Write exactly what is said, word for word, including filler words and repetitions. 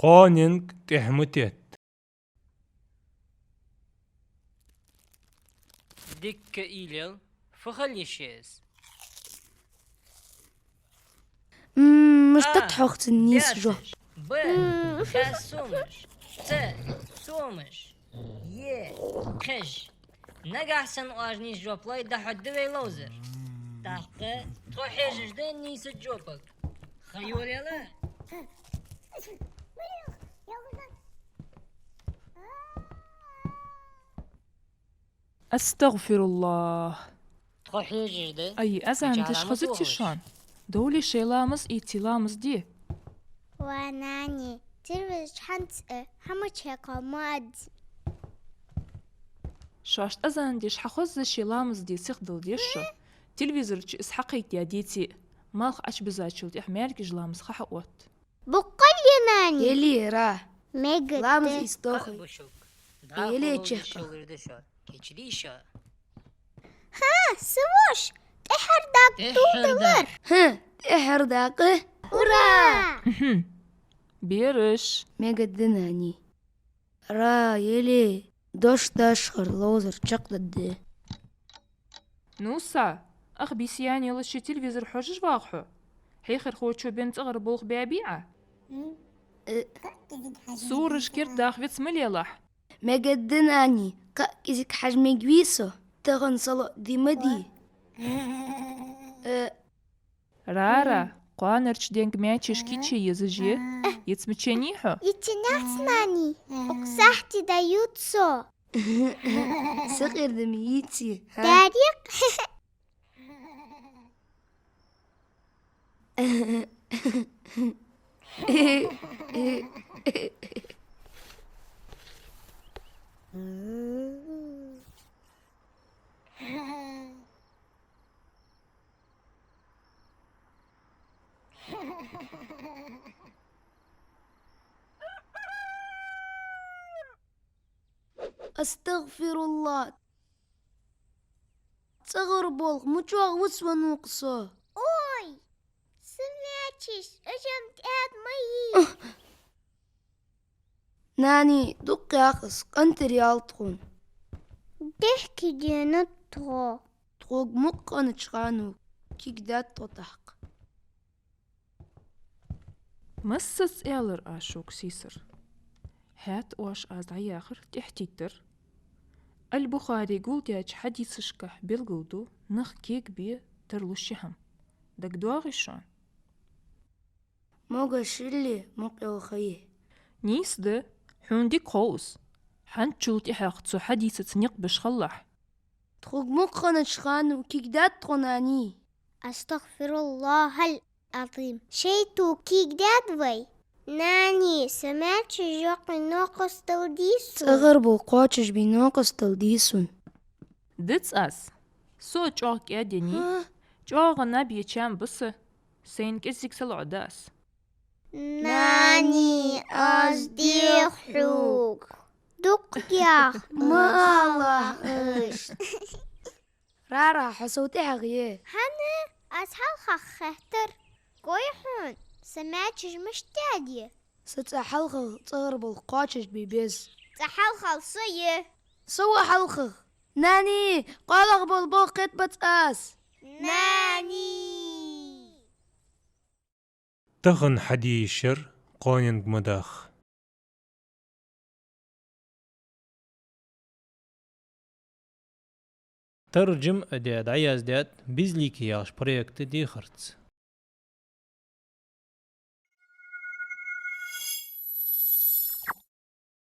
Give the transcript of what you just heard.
Къоаненга тӀехьа ма тетта. Дикка уйла ел, фу хила йиш я из? М, мишта да хьох цун нийса жоп? Б, хьа сомаш. Ц, сомаш. Е, кхеш. Нагахь санна оаш нийса жоп лой, дӀахьоргда вай ловзар. ТӀаккха тхо хьежаш да нийса жопага. Ха йолаелла? أستغفر الله. Тхо хьежаш да. Ай, азан деш хозача шоана? Довла шоай ламаз ийце, ламаз де. Ва нани, телевизор чу хӀанз а хӀама чакхбаьб. Шоашта азан деш хьахозача ламаз де сихдала деза шо. Телевизор чу из хьакхайкадаь деце, малх Ӏочубизачул тӀехьа маьркӀажа ламаз ха хьаотт. Боккъал я, нани? Ели, Ра. Мегаргда. Ламаз ийца тохий. Ели, чехка. Кечдийша. Ха, савош, тӀехьара дакъа тӀадиллар. ХӀа, тӀехьара дакъа. Ура! Мгм. Бераш. Мегаргда, нани. Ра, Ели, дош дашхар ловзар чакхдаргда. Ну са, ах бийса яьнна яле ший телевизор хьожаш вагӀа хьо? Хьехархочо бен цӀагӀара болх баьбий Ӏа? Э. Сураш кердадаха виц ма лелахь. Мегаргда, нани, кхаъ кӀезига хьажа мегавий со, тахан салоӀа ди ма дий. Э. Ра-ра, кхоанарча денга маьчеш кийчъе езаш я, йицмаченнай хьо? Йицъеннац, нани, укх сахьте дӀаювц со. Сакъердаме йийце, хӀа? Дарик. أستغفر الله. ЦӀагӀара болх, мичахьа вицвеннав-кх со? Ой, са маьчеш, уж-м тӀаьда ма йий. Нани, дукха яхац, къинтӀера ял тхона. Дехкеденад тхо. Тхога мукъа хиннача хана кегадаьд тхо тӀаккха. Массаза аьлар аз шуга, сийсар. ХӀаьта оаш аз дӀаяхар тӀехьатеттар. Аль-Бухари гулдаьча хьадисашкахь белгалду нах кегабе тарлу ши хӀама. ДагадоагӀий шоана? Могаш хилале, мукъа йола ха я. Нийса да, хьона дика хов из. ХӀанзчул тӀехьагӀа цу хьадисаца никъ беш хилалахь. Тхога мукъа хиннача хана кегадаьд тхо, нани. أستغفر الله العظيم. ШайтӀо кегадаьд вай? Нани, са маьчеш йоккхий новкъостал дий сона. ЦӀагӀара болх кхоачашбе новкъостал дий сона. Дицъас. Со чӀоагӀа кӀаьдъеннай. ХӀа? ЧӀоагӀа наб я чам ба са. Сайна кӀеззига салоӀа да аз. Нани, аз дех хьога. Дукха яха ма алалахь иштта. Ра-ра, хьо сов тӀехьагӀа е. ХӀана? Аз хьалхагӀа хеттар. Гой хьона, са маьчеш мишта тӀаьда я? Са цӀа хьалхагӀа цӀагӀара болх кхоачашбе беза. ЦӀа хьалхагӀа со я. Со ва хьалхагӀа. Нани, кхоалагӀа бола болх кхетабац аз. Нани! Тахан хьадийшар къоаненга ма даха. Таржам а даь, дӀаяздаьд «Безликий» яхача проекта дехарца.